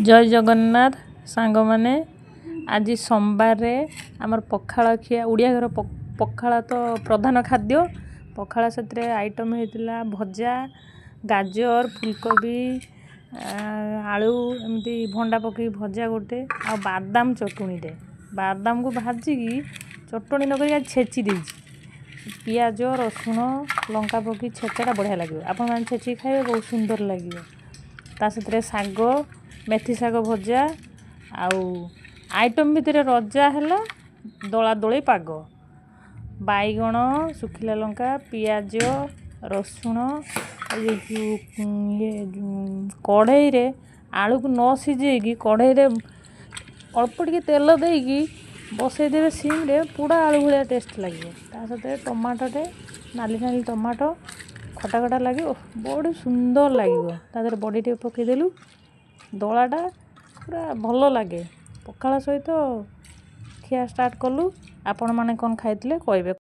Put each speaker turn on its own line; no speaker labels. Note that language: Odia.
ଜୟ ଜଗନ୍ନାଥ ସାଙ୍ଗମାନେ। ଆଜି ସୋମବାରରେ ଆମର ପଖାଳ ଖିଆ। ଓଡ଼ିଆ ଘର ପଖାଳ ତ ପ୍ରଧାନ ଖାଦ୍ୟ। ପଖାଳ ସେଥିରେ ଆଇଟମ୍ ହେଇଥିଲା ଭଜା, ଗାଜର, ଫୁଲକୋବି, ଆଳୁ ଏମିତି ଭଣ୍ଡା ପକେଇକି ଭଜା ଗୋଟେ, ଆଉ ବାଦାମ ଚଟଣିଟେ। ବାଦାମକୁ ଭାଜିକି ଚଟଣି ନକରିକି ଆଜି ଛେଚି ଦେଇଛି। ପିଆଜ, ରସୁଣ, ଲଙ୍କା ପକେଇ ଛେଚାଟା ବଢ଼ିଆ ଲାଗିବ। ଆପଣମାନେ ଛେଚିକି ଖାଇବେ, ବହୁତ ସୁନ୍ଦର ଲାଗିବ। ତା ସାଥିରେ ଶାଗ, ମେଥି ଶାଗ ଭଜା। ଆଉ ଆଇଟମ୍ ଭିତରେ ରଜା ହେଲା ଦଳା ଦଳି ପାଗ। ବାଇଗଣ, ଶୁଖିଲା ଲଙ୍କା, ପିଆଜ, ରସୁଣ, ଇଏ କଢ଼େଇରେ ଆଳୁକୁ ନ ସିଝେଇକି କଢ଼େଇରେ ଅଳ୍ପ ଟିକେ ତେଲ ଦେଇକି ବସେଇଦେବେ ସିମ୍ରେ, ପୋଡ଼ା ଆଳୁ ଭଳିଆ ଟେଷ୍ଟ ଲାଗିବ। ତା ସାଥିରେ ଟମାଟୋଟେ, ନାଲି ନାଲି ଟମାଟୋ, ଖଟା ଖଟା ଲାଗିବ, ବଡ଼ି ସୁନ୍ଦର ଲାଗିବ। ତା ଦେହରେ ବଡ଼ି ଟିକେ ପକେଇଦେଲୁ, ଦଳାଟା ପୁରା ଭଲ ଲାଗେ। ପଖାଳ ସହିତ ଖିଆ ଷ୍ଟାର୍ଟ କଲୁ। ଆପଣମାନେ କ'ଣ ଖାଇଥିଲେ କହିବେ।